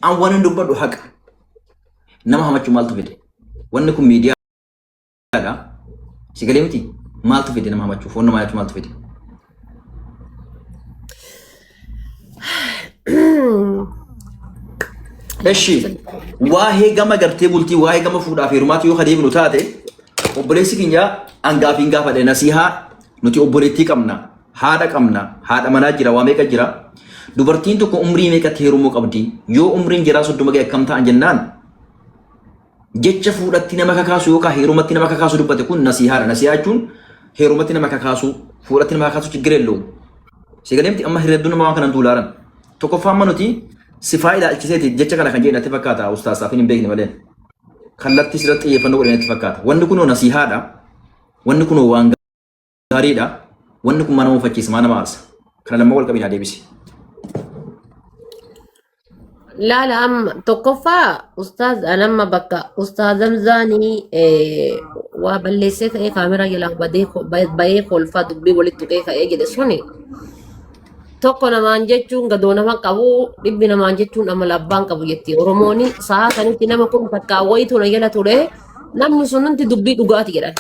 An waan hin dubbadhu haqa. Nama hamachuu maaltu fide? Wanni kun miidiyaadha. Si galee miti? Maaltu fide nama hamachuu? Foon namaa nyaachuu maaltu fide? Eshi waa'ee gama gartee bultii waa'ee gama fuudhaa fi heerumaatti yoo adeemnu taate obboleessi keenya angaafiin gaafadhe nasihaa nuti obboleettii qabna haadha qabna haadha manaa jira waa meeqa jira dubartiin tokko umrii meeqatti heerumuu qabdi yoo umriin jiraa 30 ga'e akkam ta'an jennaan jecha fuudhatti nama kakaasu yookaan heerumatti nama kakaasu dubbate kun nasihaadha. Nasihaa jechuun heerumatti nama kakaasu, fuudhatti nama kakaasu chiggir ellowu. Sigalee miti amma hirreedduu nama waan kanan tuulaaran. Tokkoffaa amma nuti sifaa ilaalchiseeti jecha kana kan jedhe natti fakkaata ustaas Saafiin hin beekne malee. Kallattii sirratti xiyyeeffannoo godhe natti fakkaata. Wanni kunoo nasihaadha. Wanni kunoo waan gaariidha. Wanni kun maa nama mufachiisa, maa nama aarsa. Kana lamman wal qabinaa deebisi. Laala amma tokkoffaa ustaaz anamma bakka ustaaz Hamzaanii waa balleessee ka'ee kaameraa jalaa badee bahee kolfaa dubbii walitti tuqee ka'ee jedhe suni tokko namaan jechuun gadoo nama qabu dhibbi namaan jechuun amala abbaan qabu jetti Oromooni sa'a sanitti nama kun takkaa wayitu na jala ture namni sun hundi dubbii dhugaati jedhan.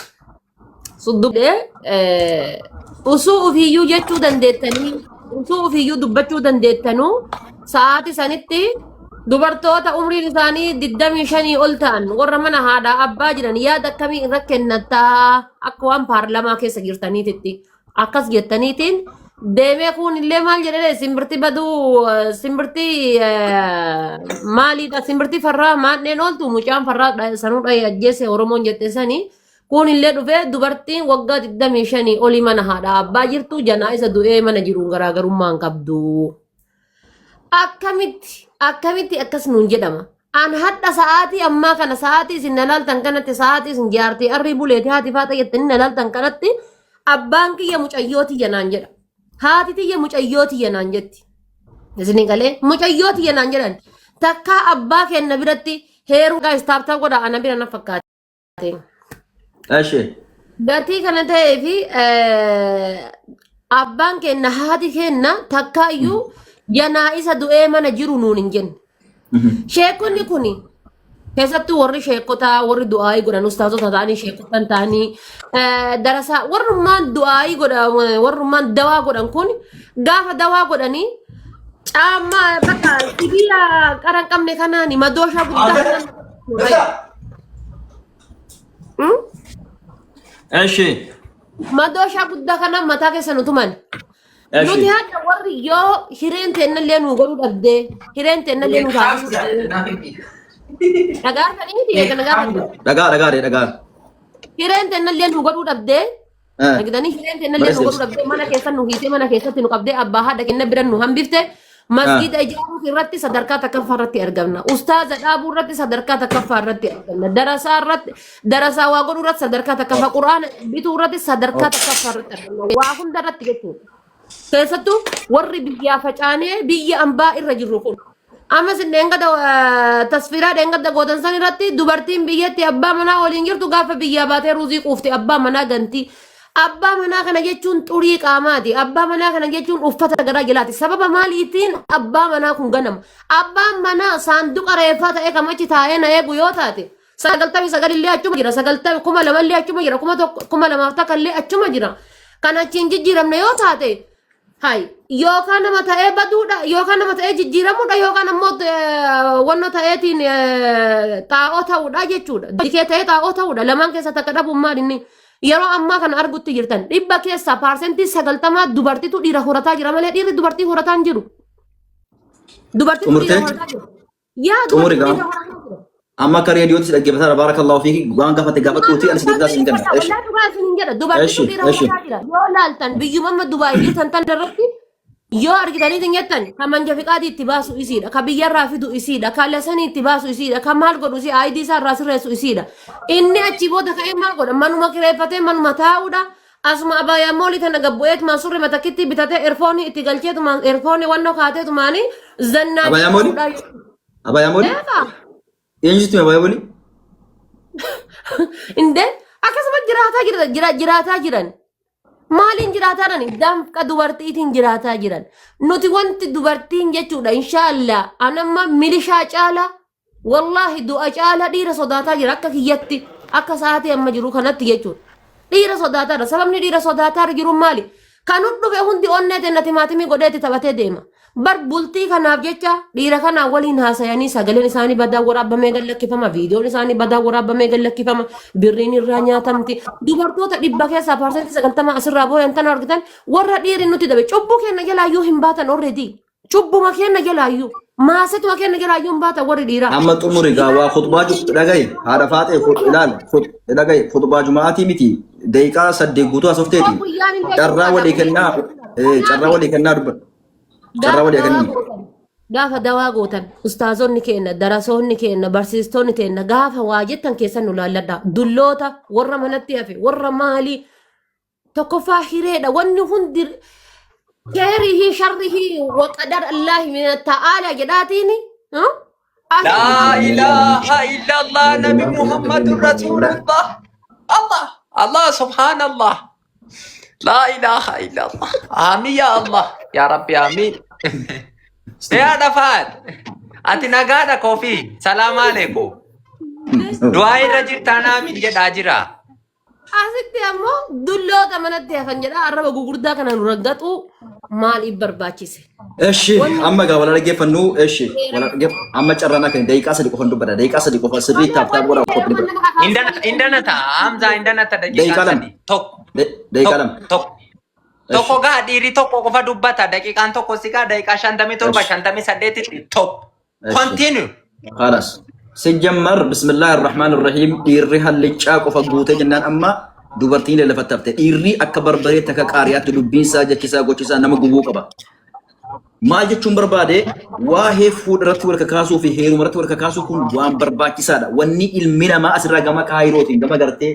Suddubdee usuu ofiiyyuu jechuu dandeettanii usuu ofiiyyuu dubbachuu dandeettanuu sa'aatii sanitti dubartoota umriin isaanii 25 ol ta'an warra mana haadhaa abbaa jiran yaada akkamii irra kennattaa akka waan paarlamaa keessa jirtaniititti akkas jettaniitiin deemee kuun illee maal jedhee simbirti baduu simbirti maaliidha simbirti farraa maadheen ooltu mucaan farraa sanuu dhahee ajjeese oromoon jette sanii Kun illee dhufee dubartiin waggaa 25 olii mana haadha abbaa jirtu janaa isa du'ee mana jiruun garaagarummaa hin qabdu. Akkamitti akkamitti akkas nuun jedhama. An hadha sa'aatii ammaa kana sa'aatii isin na laaltan kanatti sa'aatii isin jaartii arrii buleeti haati faaxa jettanii na laaltan kanatti abbaan kiyya mucayyoo tiyya naan jedha. Haati tiyya mucayyoo tiyya naan jetti. Isin galee mucayyoo tiyya naan jedhan. Takkaa abbaa kenna biratti heeruu guys taap taap godha ana bira na fakkaate. Eshi. Gatii kana ta'ee fi abbaan keenya haati keenya takkaa iyyuu janaa isa du'ee mana jiru nuun hin jenne. Sheekonni kun keessattuu warri sheekotaa warri du'aayii godhan ustaazota ta'anii sheekotan ta'anii darasaa warrummaan du'aayii godhan warrummaan dawaa godhan kun gaafa dawaa godhanii caammaa bakka sibiila qara hin qabne kanaan madooshaa guddaa kanaan Hmm? Eshi. Madooshaa guddaa kanaan mataa keessa nu tuman. Eshi. Nuti hadha warri yoo hireen teennallee nu godhuu dhabdee hireen teennallee nu taasisuu dhabdee. Dhagaa sanii miti kana gaafadhu. Dhagaa dhagaa dhagaa. Hireen teennallee nu godhuu dhabdee Argitanii hireen teennallee nu godhuu dhabdee mana keessa nu hiitee mana keessatti nu qabdee abbaa haadha kenna bira nu hambifte masgiida ijaaruu irratti sadarkaa takkaffaa irratti argamna. Ustaaza dhaabuu irratti sadarkaa takkaffaa irratti argamna. Darasaa irratti darasaa waa godhuu irratti sadarkaa takkaffaa quraana bituu irratti sadarkaa takkaffaa irratti argamna. Waa hunda irratti jechuudha. Keessattuu warri biyyaa facaanee biyya ambaa irra jirru kun. Amma isin dheengadda tasfiiraa dheengadda gootan san irratti dubartiin biyyatti abbaa manaa waliin jirtu gaafa biyyaa baatee ruuzii quufte abbaa manaa ganti. Abbaa manaa kana jechuun xurii qaamaati. Abbaa manaa kana jechuun uffata garaa jalaati. Sababa maaliitiin abbaa manaa kun ganama? Abbaan manaa saanduqa reeffaa ta'ee kamachi taa'ee na eegu yoo taate 99 illee achuma jira. Sagaltami 2000 illee achuma jira. 1000 2000 takka illee achuma jira. Kan achiin jijjiiramne yoo taate hay yookaan nama ta'ee baduudha yookaan nama ta'ee jijjiiramuudha yookaan ammoo wanno ta'eetiin xaa'oo ta'uudha jechuudha. Dikee ta'ee xaa'oo ta'uudha. Lamaan keessaa takka dhabuun maal inni yeroo ammaa kana argutti jirtan dhibba keessaa 90% dubartitu dhiira horataa jira malee dhiirri dubartii horataa hin jiru. Dubartitu dhiira Xumurtee? horataa jira. Yaa Xumuri dubartitu gaa. dhiira horataa jira. Amma akka reediyootti si dhaggeeffataa barakallahu fiiki waan gaafate gaafadhuuti ani si deebisaa siin kenna. Eshi. Wallaahi dhugaa isin hin jedha. Dubartitu Eshi. dhiira Eshi. horataa jira. Yoo laaltan biyyuma amma Dubaay jirtan tan irratti yoo argitanii hin jettan kan manja fiqaadii itti baasu isiidha. Ka biyyarraa fidu isiidha. Ka lasanii itti baasu isiidha. Ka maal godhu isii ID isaa irraa sirreessu isiidha. Inni achi booda ka'ee maal godha? Manuma kireeffatee manuma taa'uudha. Asuma abaayaa moolii tana gabbu'eetumaan surri matakkitti bitatee erfoonii itti galcheetumaan erfoonii wannoo kaateetumaanii zannaa Abaayaa moolii? Abaayaa moolii? Eegaa. Eenyutu abaayaa moolii? Indee akkasuma jiraataa jira jiraataa jiran. Maaliin jiraataa jirani? Danqa dubartiitiin jiraataa jiran. Nuti wanti dubartiin jechuudha inshaallah anamma milishaa caalaa wallaahi du'a caalaa dhiira sodaataa jira akka kiyyatti akka sa'aatii amma jiru kanatti jechuudha. Dhiira sodaataadha. Sababni dhiira sodaataa jiru maali? Kan dhufe hundi onnee tenna timaatimii godheetti taphatee deema. Bar bultii kanaaf jecha dhiira kanaa waliin haasayanii sagaleen isaanii badaa waraabamee gad lakkifama, viidiyoon isaanii badaa waraabamee gad lakkifama, birriin irraa nyaatamti. Dubartoota 100 keessaa 90% asirraa booyan tan argitan warra dhiirri nuti dabe cubbuu keenya jalaayyuu hin baatan already. Cubbuma keenya jalaayyuu maasetuma keenya jalaayyuu hin baatan warri dhiiraa. Amma xumuri gaa waa khutbaa dhagahi haadha faaxee ilaal dhagahi khutbaa juma'aatii miti daqiiqaa 8 guutuu haasofteeti. Guyyaan illee Carraa walii kennaa carraa walii kennaa dubbadhu. Carraa Gaafa walii dawaa kennu. gootan, gaafa dawaa gootan, ustaazonni keenya, darasoonni keenya, barsiistonni keenya gaafa waa jettan keessan nu laalladha. Dulloota warra manatti hafe, warra maalii tokkoffaa hireedha. Wanni hundi keerihi sharrihi waqadar Allaahi min ta'aala jedhaatiin. لا إله إلا الله نبي محمد رسول الله الله الله سبحان الله لا إله إلا الله آمين يا الله يا ربي آمين يا دفعت أتي نغادا كوفي سلام عليكم دعاء رجل تانا من جد أجرا Asitti ammoo dulloota manatti hafan jedha arraba gugurdaa kana nu raggaxu maaliif barbaachise? Eshi amma gaa wal dhaggeeffannu eshi wal amma carraan akka daqiiqaa 3 qofan dubbadha daqiiqaa 3 qofa sirrii tap tap godhaa qophii godha. عندنا عندنا تا حمزة عندنا تا Daqiiqaa دقيقة 2 سدي توك daqiiqaa tokko 2. tokko tokko gaa dhiirri tokko qofa dubbata daqiiqaan tokko si gaa daqiiqaa 57 Eshi 58tti tokko Eshi continue. خلاص ሲጀመር ብስምላህ الرحمن الرحيم dhiirri hallichaa qofa guutee jennaan amma dubartiin lafatti hafte dhiirri akka barbaree takka qaariyaatti dubbiinsaa jechisaa gochisaa nama gubuu qaba. Maal jechuun barbaade waa'ee fuudha irratti wal kakaasuu fi heeruma irratti wal kakaasuu kun waan barbaachisaadha. Wanni ilmi namaa asirraa gama Kaayirootiin gama gartee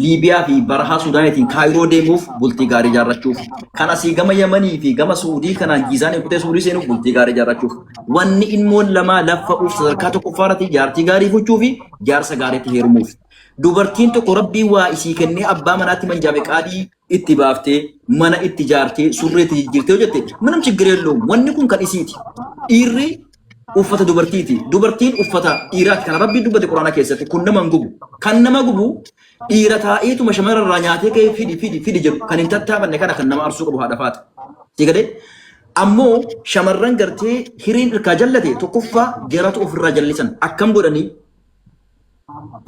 Liibiyaa fi barahaa Suudaaniitiin Kaayiroo deemuuf bultii gaarii ijaarrachuuf. Kan asii gama Yamanii fi gama Suudii kanaan Jiizaanii kutee Suudii seenuuf bultii gaarii ijaarrachuuf. Wanni ilmoon lamaa laffa'uuf sadarkaa tokkoffaa irratti jaartii gaarii fuchuu fi jaarsa gaariitti heerumuuf. Dubartiin tokko rabbii waa isii kennee abbaa manaatti manjaabe qaadii itti baaftee mana itti ijaartee surree itti jijjiirtee hojjette ምንም ችግር የለውም. Wanni kun kan isiiti. Dhiirri uffata dubartiiti. Dubartiin uffata dhiiraati. Kana rabbiin dubbate quraana keessatti kun nama hin gubu. Kan nama gubu dhiira taa'eetuma shamara irraa nyaatee ka'ee fidi fidi fidi jedhu kan hin tattaafanne kana kan nama arsuu qabu haadha faata. Si galee ammoo shamarran gartee hiriin irkaa jallate tokkoffaa jaratu ofirraa jallisan akkam godhanii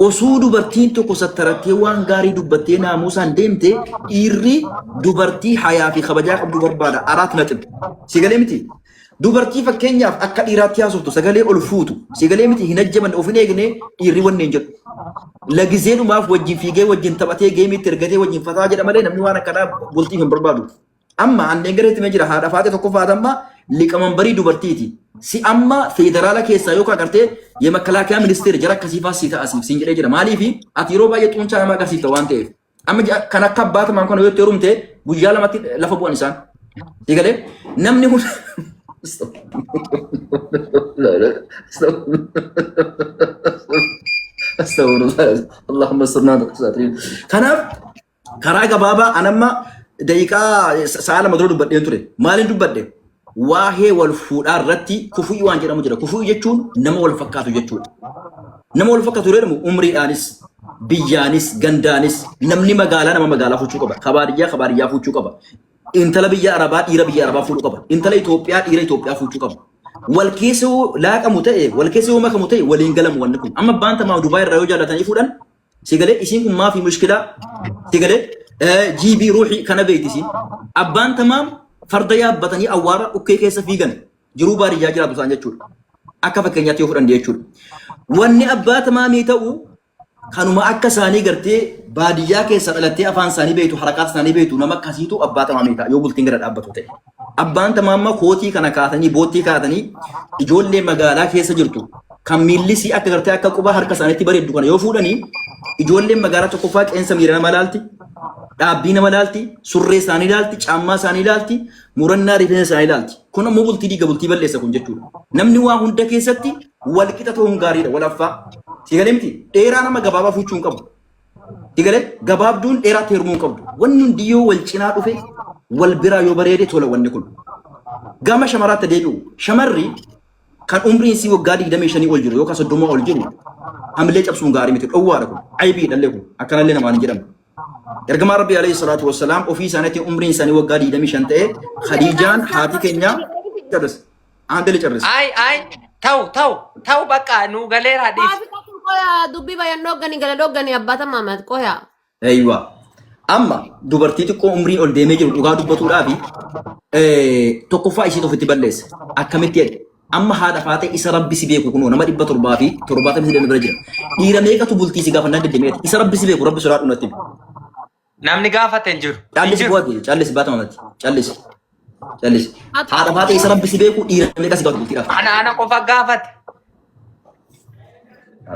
osoo dubartiin tokko sattarattee waan gaarii dubbattee naamusaan deemte dhiirri dubartii hayaa fi kabajaa qabdu barbaada. አራት ነጥብ. Si galee miti. Dubartii fakkeenyaaf akka dhiiraatti haasoftu sagalee ol fuutu si galee miti hin ajjaban of hin eegne dhiirri wanni hin jedhu. Lagizeedhumaaf wajjin fiigee wajjin taphatee geemiitti ergatee wajjin fataa jedha malee namni waan akkanaa bultiif hin barbaadu. Amma anneen gareetti mee jira haadha faate tokko faatamma liqamanbarii dubartiiti. Si amma feederaala keessaa yookaan agartee የመከላከያ ሚኒስቴር jara akkasii faa si ta'a siif siin jedhee jira. Maaliif ati yeroo baay'ee xuuncaa nama agarsiifta waan ta'eef. Amma kan akka abbaa tamaan kana yoo itti heerumte guyyaa lamatti lafa bu'an isaan. Si galee namni kun Astagfirullah. Allahumma sirnaa Kanaaf karaa gabaabaa anamma daqiiqaa sa'a 2 dura dubbadheen ture. Maaliin dubbadhe? Waa'ee wal fuudhaa irratti kufu'ii waan jedhamu jira. Kufu'ii jechuun nama wal fakkaatu jechuudha. Nama wal fakkaatu jedhamu umriidhaanis, biyyaanis, gandaanis namni magaalaa nama magaalaa fuudhuu qaba. Ka baadiyyaa ka baadiyyaa fuudhuu qaba. Intala biyya Arabaa dhiira biyya Arabaa fuudhuu qaba. Intala Itoophiyaa dhiira Itoophiyaa fuudhuu qaba. Wal keessa yoo laaqamu ta'e, wal keessa yoo makamu ta'e waliin galamu wanni kun. Amma abbaan tamaa Dubaay irraa yoo jaallatanii fuudhan si galee isiin kun maafi mushkilaa si galee jiibii ruuxii kana beekti isiin. Abbaan tamaam farda yaabbatanii awwaara dhukkee keessa fiigan jiruu baadiyyaa jiraatu isaan jechuudha. Akka fakkeenyaatti yoo fudhan jechuudha. Wanni abbaa tamaamii ta'u kanuma akka isaanii gartee baadiyyaa keessa dhalattee afaan isaanii beektu harakaata isaanii beektu nama akkasiitu abbaa tamaamii ta'a yoo bultiin gara dhaabbatu ta'e. Abbaan tamaamma kootii kana kaatanii boottii kaatanii ijoollee magaalaa keessa jirtu kan miillisii akka gartee akka quba harka isaaniitti bareeddu kana yoo fuudhanii ijoolleen magaalaa tokkoffaa qeensa miira nama laalti, dhaabbii nama laalti, surree isaanii laalti, caammaa isaanii laalti, murannaa rifeensa isaanii laalti. Kun ammoo bultii diiga bultii balleessa kun jechuudha. Namni waa hunda keessatti wal qixa ta'uun gaariidha wal affaa. Si galee miti dheeraa nama gabaabaa fuuchuu hin qabu. Digalee gabaabduun dheeraatti heerumuu hin qabdu. Wanni hundi yoo wal cinaa dhufe, wal biraa yoo bareede tola wanni kun. Gama shamaraatti deebi'u. Shamarri kan umriin isii waggaa 25 ol jiru yookaan 30 ol jiru hamilee cabsuun gaarii miti. Dhowwaadha kun. Aybii dhallee kun. Akkanallee namaan hin jedhamu. Ergamaan Rabbii alayhi salaatu wassalaam ofii isaaniitiin umriin isaanii waggaa 25 ta'e Khadiijaan haati keenya carris. Aandeli carris. Ay ay ta'u ta'u ta'u bakka nuu galeera dhiisi. Maafi qabu qoya dubbii bayan dhoggani gala dhoggani abbaata maamat qoya. Eeywa. Amma dubartii xiqqoo umriin ol deemee jiru dhugaa dubbatuudhaafi tokkoffaa isiin ofitti balleessa. Akkamitti jedhe? Amma haadha faatee isa rabbi si beeku kunoo nama 773 bira jira. Dhiira meeqatu bultii si gaafannaan deddeemeeti. Isa rabbi si beeku rabbi sodaadhu natti himi. Namni gaafate hin jiru. Hin Callisi jiru. bu'aati callisi baata mamatti callisi callisi. Haadha faatee isa rabbi si beeku dhiira meeqa si gaafatu bultiidhaaf. Ana ana qofa gaafate.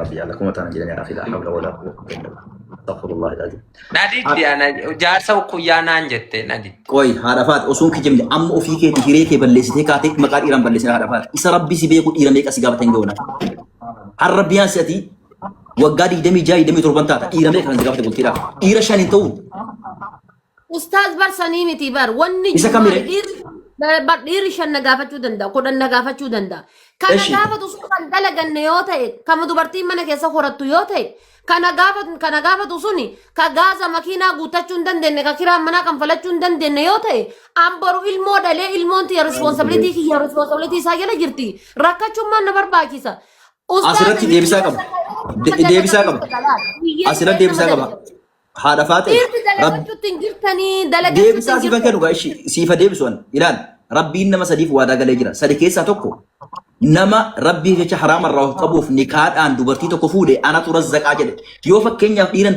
Rabbi yalla kuma taana jedhanii akhi laa hawla walaa quwwata illa billah. Astaghfirullah al-azim. Na diddi ana jaarsa kuyyaa naan jette na diddi. Qoy haadha faate osoo hin kijibne amma ofii keeti hiree kee balleessitee kaatee maqaa dhiiraan balleessina haadha faate. Isa rabbi si beeku dhiira meeqa si gaafate hin goona. Har'a biyaan si ati waggaa 26 27 taata dhiira meeqa kan si gaafate bultiidhaaf. Dhiira shan hin ta'u. Ustaaz bar sanii miti bar wanni Isa jiru kamire? maali? Dhiirri bar dhiirri shan na gaafachuu danda'a, 10 na gaafachuu danda'a. Kana Eshi. gaafatu sun kan dalaganne yoo ta'e, kama dubartiin mana keessa horattu yoo ta'e, kana gaafatu kana gaafatu suni ka gaaza makiinaa guuttachuu hin dandeenye, ka kiraan manaa kanfalachuu hin dandeenye yoo ta'e, an boru ilmoo dhalee ilmoon tiyya responsibility kiyya responsibility isaa jala jirti. Rakkachuun maal na barbaachisa? Ustaaz Asirratti deebisaa qaba. Deebisaa qaba. Asirratti deebisaa qaba. Haadha faatee Dhiirri rabbi dalagachuutti hin jirtanii dalagachuutti deebisaa hin siifan kennu jirtanii. gaa ishii siifa deebisu an ilaal rabbiin nama sadiif waadaa galee jira sadi keessaa tokko nama rabbiif jecha haraama irraa of qabuuf nikaadhaan dubartii tokko fuudhe anatu razzaqaa jedhe yoo fakkeenyaaf dhiira hin